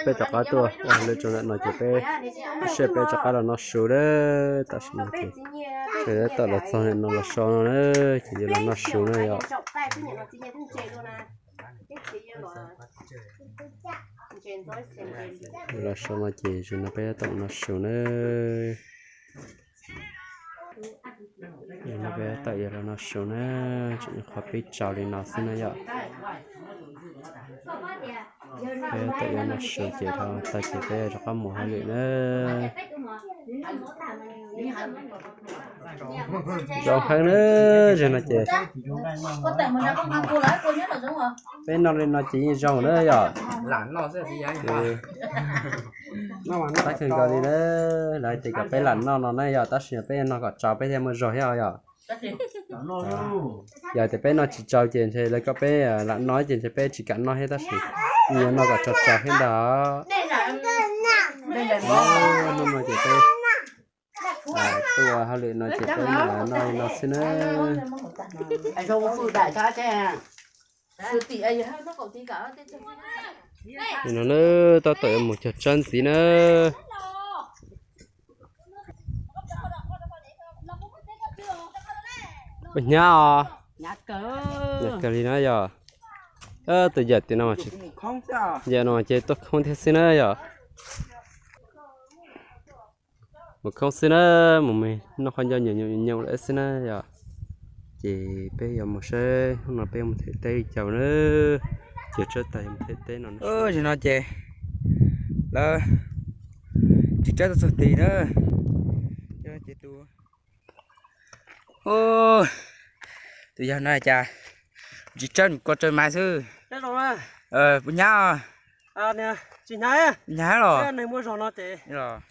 Peb rov qab tuaj ua hauj lwm tso ntawm no ces peb, peb rov qab los noj su na. Tam sim no ces tab tom los txog no los so no na, ces yuav los noj su na yom. Los so no ces tam sim no peb tab tom los noj su na. Peb tab tom yuav los noj su na, tseem qhov pib tsaus li no xwb na yom. Peb tab tom yuav noj su ces tag ces peb rov qab mus hauj lwm na. Zoo heev na, zaum no ces peb noj li no ces yeej zoo na yom. Tab kawg nkaus li na, lawv hais tias kom peb lam noj no na yom, tab sis peb noj kom tsau peb thiaj muaj zog thiab yom. Yog tias peb noj tsis tsau ces ntshe lawv kom peb lam noj ces ntshe peb tsis kam noj thiab, tab sis nyias noj kom tsau tsau thiab ntag. Hnub no ces peb tuaj ua hauj lwm no ces peb noj li no xwb na. Li no na, tab tom yuav mus cog tsab ntxiv na. Ua hnyav os. Hnyav kawg li na yom. Tus yawm tim no, yawm no ces tuaj khoob thiab xwb na yom. Mus khoob xwb na, mus noj qhov ncauj nyoos nyoos lawm xwb na yom. Ces peb yuav mus saib hnub no peb mus them teb li cas na. Ces tsab tas yuav mus them teb no. Zaum no ces lawv tsis tsab txog tid na. Ces tus, tus yawg no cas tsis tsab, nws kua tsawg mais xwb. Puas hnyav? Hnyav los.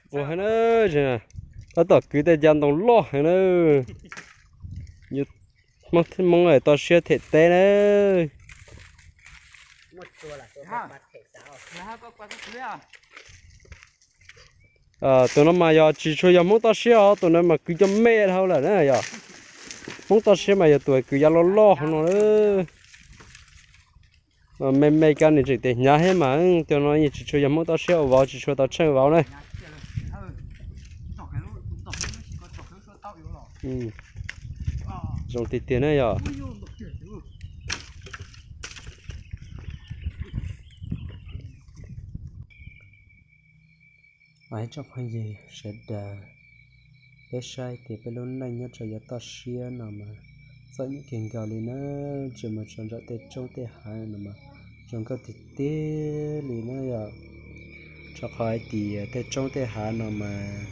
Ua heev na, tab tom kwv tej cov ntoo loj heev na. Hmoob, Hmoob toj siab them teb na. Tus no mas yog tsis tshua yog Hmoob toj siab os, tus no mas kwv cov me dhau lawm na yom. Hmoob toj siab mas yog tus kwv yav loj loj hauv no. Me me koj nws tseem tias hnyav thiab mas, tus no yeej tsis tshua yog Hmoob toj siab ua vauv, tsis tshua tau tsheej vauv na. Zoo tiag tiag na yom. Ib tsoom phooj ywg sawv daws, peb saib tias peb lub neej nyob rau yav toj siab no mas txom nyem kawg nkaus li na. Tsis mus txog nram tej roob tej hav no mas zoo nkauj tiag tiag li na yom. Rau qhov hais tias tej roob tej hav no mas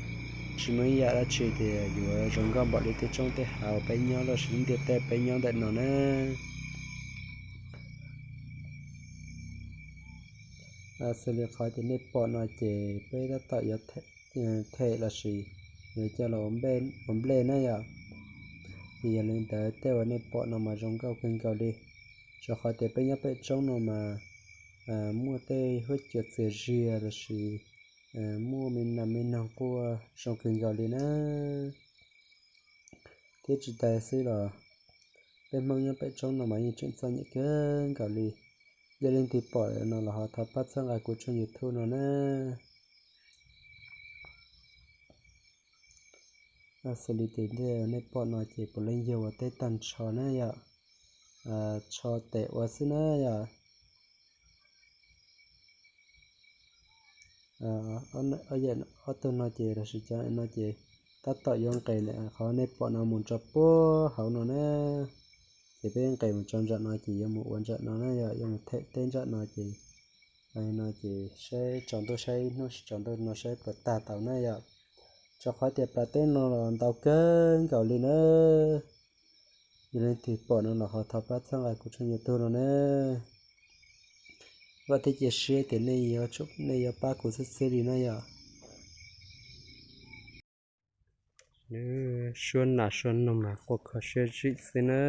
tsis muaj ib yam dab tsi tias yuav zoo nkauj npaum li tej roob tej hav uas peb nyob los sis lub ntiaj teb peb nyob ntawm no na. Xws li qhov tias nej pom no ces peb tab tom yuav them los sis yuav coj los ua nplej na yom. Ces yog li ntawd tej uas nej pom no mas zoo nkauj kawg nkaus li. Rau qhov tias peb nyob pem roob no mas muaj tej huab cua txias zias los sis muaj me nas me noog quaj zoo kawg nkaus li na. Thiab tsis tas xwb los peb Hmoob nyob pem roob no mas yeej tseem txom nyem kawg nkaus li. Yog leej twg pom no los ho thov pab txhawb nqa kuv tshooj YouTube no na. Xws li tias nej pom no ces puav leej yog ua teb tag nrho na yom. Tsho tes ua xwb na yom. Ob tug no ces los sis cov no ces tab tom yuav nqes ntawm qhov nej pom no mus rau puag hauv no na. Ces peb nqes mus tso nram no ces yuav mus ua nram no na yom, yuav mus them teb nram no ces, no ces saib tsaus ntuj saib hnub tsaus ntuj no saib puas tag tau na yom. Rau qhov tias plas teb no los ntau kawg nkaus li na. Yog leej twg pom no los ho thov pab txhawb nqa kuv tshooj YouTube no na. Vam thiab cia siab tias nej yuav, nej yuav pab kuv xwb xwb li na yom. Suab nas suab noog mas quaj kho siab zim xwb na.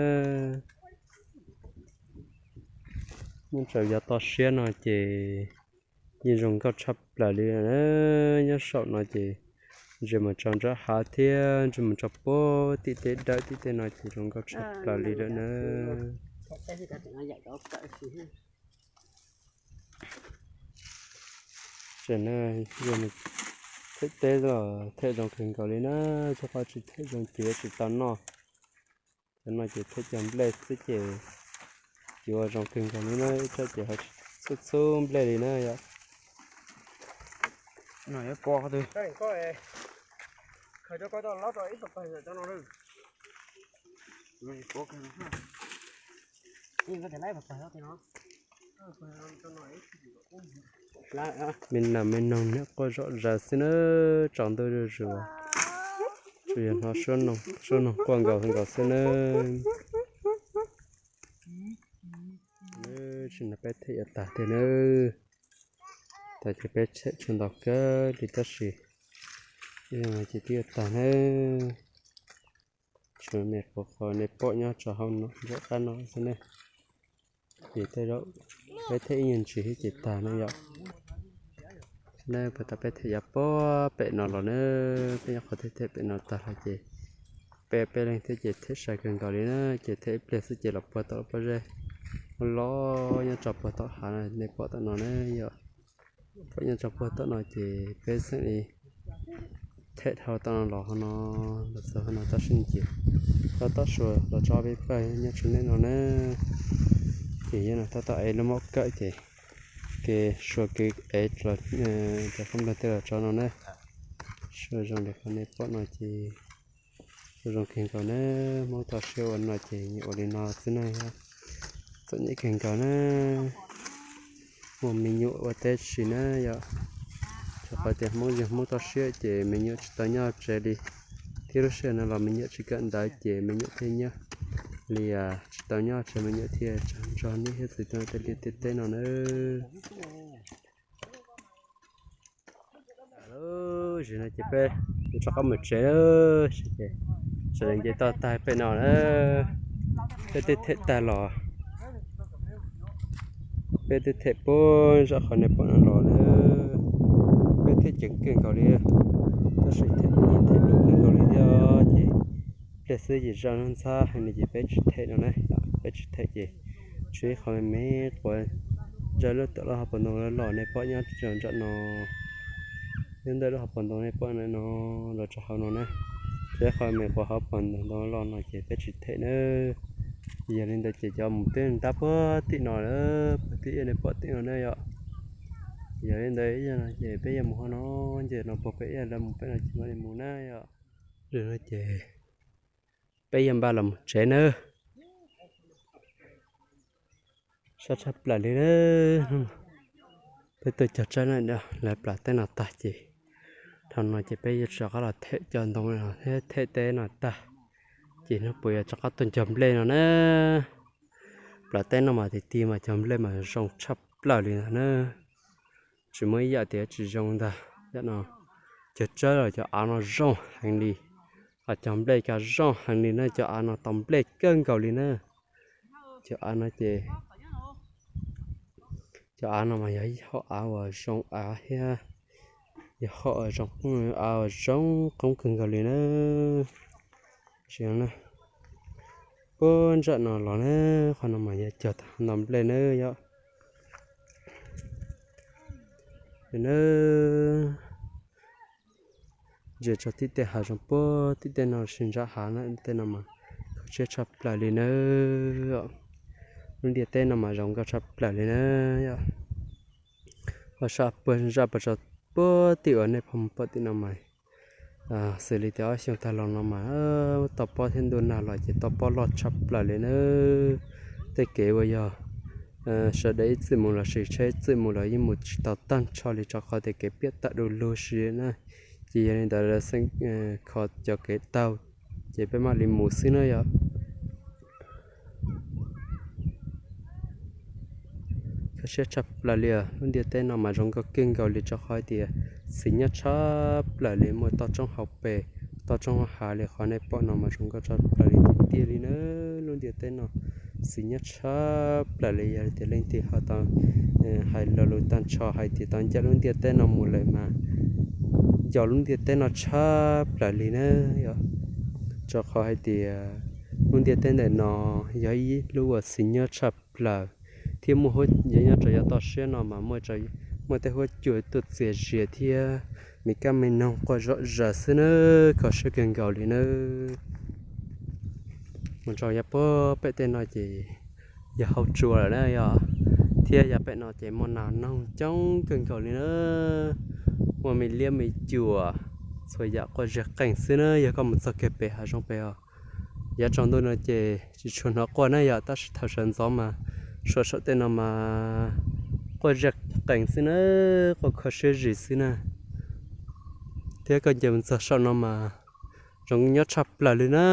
Nyob rau yav toj siab no ces yeej zoo nkauj tshaj plaws li na. Nyob saum no ces ntsia mus rau nram hav thiab ntsia mus rau puag tim tej dawm tim tej no ces zoo nkauj tshaj plaws li lawm na. Ua Tam no yog them teb los them zoo kawg nkaus li na, txhob qhov tsis them zoo ces tsis tau noj. Cov no ces them cov nplej xwb ces yuav zoo kawg nkaus li na, ib tsob ces ho txhub txhub nplej li na yom. Me nas me noog niag quaj zom zaws xwb na, tsaus ntuj zuj zus, tsuas yog hnov suab noog quaj nkaus nkaus xwb na. Tam sim no peb them yuav tag tiag nawb. Tag ces peb them tshuav ntau kawg li tab sis ces twb yuav tag nawb. Tshuav me quav qhov nej pom nyob rau hauv no nram qab no xwb ne. Ces tej zaum peb them ib nyuag ntsis thiab ces tag na yom. Neb puag ta peb them yav puag pem no los na, peb nyuam qhuav them them pem no tag los ces peb peb leeg thiab ces them sai kawg nkaus li na, ces them ib pliag xwb ces los puag tom lub pob zeb los nyob rau puag tom hav no, nej pom tom no na yom. Pom nyob rau puag tom no ces peb xeem li them dhau tom no los hauv no, los txog hauv no tab sis ces tab tom suav los tso peb pawg nyob tsuas nej no na. Ces yog no tab tom ev lub mom kawm ces kev suav kev ev cov khaub nploog tej los tso no na. Suav zoo li qhov nej pom no ces suav zoo kawg nkaus na. Hmoob toj siab ua no ces nyiam ua li no xwb na. Txom nyem kawg nkaus na. Muaj me nyuam ua teb tsis na yom. Rau qhov tias Hmoob yog Hmoob toj siab ces me nyuam tsis tau nyob tsev li, thiab lub sij hawm no los me nyuam tsis kawm ntawv ces me nyuam thiaj nyob li tsis tau nyob tsev, me nyuam thiaj tsam nrog niam thiab txiv tej liaj tej teb no na. Lub zim no ces peb yuav rov qab mus tsev lawm, sawv daws nce toj tag pem no na. Peb twb them tag los, peb twb them puag nram qhov nej pom no los na. Peb them ceev kawg nkaus li, tab sis them them lus kawg nkaus li thiab ces pliag xwb ces zaj no ntxhab heev li ces peb tsis them no na. Peb tsis them ces tshuav ib qho me me quav ntsaws lub tom lub hauv paus ntoo los nej pom nyob rau nram no, nyob ntawm lub hauv paus ntoo nej pom no los rau hauv no na. Tshuav ib qho me quav hauv paus ntoo los no ces peb tsis them na. Yog li ntawd ces cov mus twb ntab puag tim no lawm, puag tim nej pom tim no na yom. Yog li ntawd ib yam no ces peb yuav mus hauv no, ces no puag pem ib yam lawv mus pem no ces mam li mus na yom. Zoo no ces peb yuav npaj los mus tsev nawb. Sab tshaj plaws li na. Peb tuaj cog tsawb na, lawv plam teb no tag ces dhau no ces peb yuav rov qab los them cov ntoo no thiab them teb no tag ces hnub puas yuav rov qab tuaj ncog nplej no na. Plam teb no mas tiag tiag mas cog nplej mas zoo tshaj plaws li ntag na. Tsis muaj ib yam tias tsis zoo ntag. Yam no cog tsawb los cov av no zoo heev li, ho cog nplej cov zoo heev li na, cov av no tau nplej kawg nkaus li na. Cov av no ces, cov av no mas yog ib hom av uas zoo av thiab yog hom av uas zoo qoob kawg nkaus li na. Tsis na, puag nram no los na, qhov no mas yog cog tau ntau nplej na yom. Ntsia rau tim tej hav zoov puag tim tej no, sib ntsab hav na, tej no mas kho siab tshaj plaws li na. Lub ntiaj teb no mas zoo nkauj tshaj plaws li na yom. Ho sab puag ntsaj puag rau puag tim uas nej pom tim no mas xws li tias ob xyoos tag los no mas toj pob thiab ntuj nag los ces toj pob loj tshaj plaws li na. Tej kev uas yog sawv daws ib txwm mus los sis tsheb ib txwm mus los yeej mus tsis tau tag nrho li, rau qhov tias kev piam tawm du lug si na. Ces yog li ntawd lawv xeem kho cov kev taug, ces peb mam li mus xwb na yom. Kho siab tshaj plaws li os, lub ntiaj teb no mas zoo nkauj kawg nkaus li, rau qhov tias xis nyob tshaj plaws li, muaj toj roob hauv pes toj roob hauv hav li. Qhov nej pom no mas zoo nkauj tshaj plaws li tiag tiag li na. Lub ntiaj teb no xis nyob tshaj plaws li, yog tias leej twg ho tau hais lo lus tag nrho hais tias tau ncaim lub ntiaj teb no mus lawm mas yog lub ntiaj teb no tshaj plaws li na yom. Rau qhov hais tias lub ntiaj teb ntawm no yog ib lub uas xis nyob tshaj plaws, thiab muaj huab, nyob rau yav toj siab no mas muaj rau muaj tej huab cua tuaj txias zias thiab me kab me noog quaj zom zaws xwb na, kho siab kawg nkaus li nawb. Mus rau yav puag pem tej no ces yog hauv tsua lawm na yog, thiab yav pem no ces muaj nas noog coob kawg nkaus li na, muaj me liab me cuam, txhua yam quaj zig qeeg xwb na. Yog koj mus txog kiag pem hav zoov pem os, yav tsaus ntuj no ces tsis tshua hnov quaj na yog, tab sis thaum sawv ntxov mas saum saum tej no mas quaj zig qeeg xwb na, quaj kho siab zis xwb na. Thiab koj nce mus txog saum no mas zoo nyob tshaj plaws li na,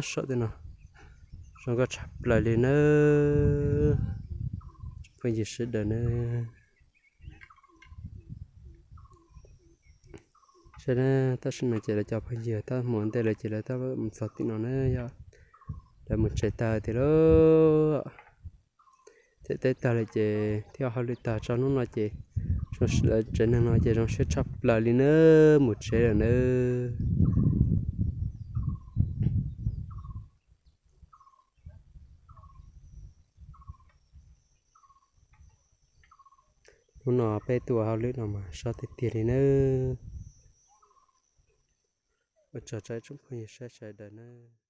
saum tej no zoo nkauj tshaj plaws li nawb. Phooj ywg sawv daws na, saib na, tam sim no ces lawv cov phooj ywg tab mus ua ntej lawm ces lawv tab mus txog tim no na yog, lawv mus tsev tag tiag lauj. Them teb tag lawm ces thiab hauj lwm tag tso hnub no ces lawv tsev neeg no ces zoo siab tshaj plaws li nawb, mus tsev lawm nawb. Hnub no peb tuaj ua hauj lwm no mas sab tiag tiag li nawb. Ua tsaug rau ib tsoom phooj ywg saib sawv daws nawb.